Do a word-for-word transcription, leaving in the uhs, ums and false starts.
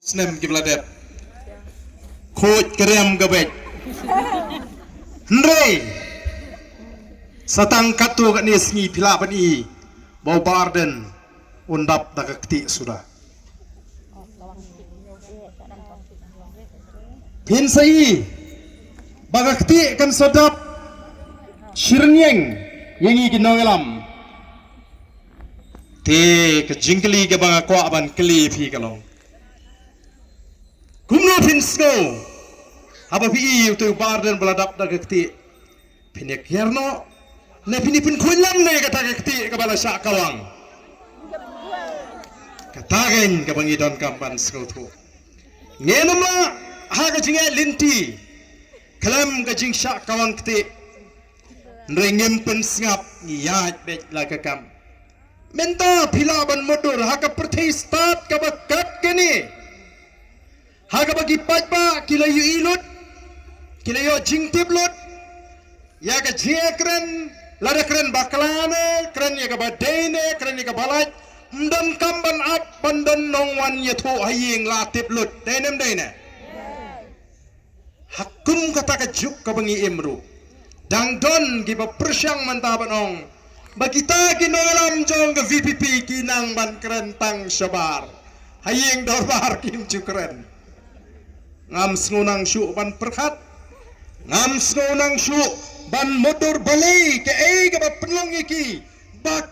snem ki ba la dep. Khuid ka riam ka beit. Hynrei sa tang katto katne sngi phi lah ban i ba u Bah Ardent un dap da ka ktieh suda. Phin sa i ba ka ktieh kan sa dap shi rynïeng ïa ngi ki nongïalam. Te ka jingkylli kaba nga kwah ban kylli phi ka long, kumno phin sngew haba phi i utu u Bah Ardent ba la dap da ka ktieh? Phin ïa kiar noh ne phin ïa pynkhuid lang ne kata ka ktieh kaba la shah kawang? Kata kein kaba ngi donkam ban sngewthuh. Ngim lah ha ka jingeh lynti khlem ka jingshah kawang ktieh. Hynrei ngim pynsngap, ngi ïaid beit la ka kam. Mynta phi lah ban mutdur ha ka pyrthei stad kaba kat kane, ha kaba ki paidbah ki la ïohi lut, ki la ïoh jingtip lut ïa ka jingkren, lada kren bakla ne kren ïa kaba dei ne kren ïa kaba lait. Ym donkam ban ap ban don nongwan ïathuh ha ïing, la tip lut. Dei ne ym dei ne? Ha kum kata ka juk kaba ngi im ruh, dang don kiba pyrshang mynta ban ong ba kita ki nongïalam jong ka VPP ki nang ban kren tang shabar, ha ïing dorbar kim ju kren. Ngam sngew nang shuh ban pyrkhat, ngam sngew nang shuh ban mutdur balei, kaei kaba pynlong ïa ki ba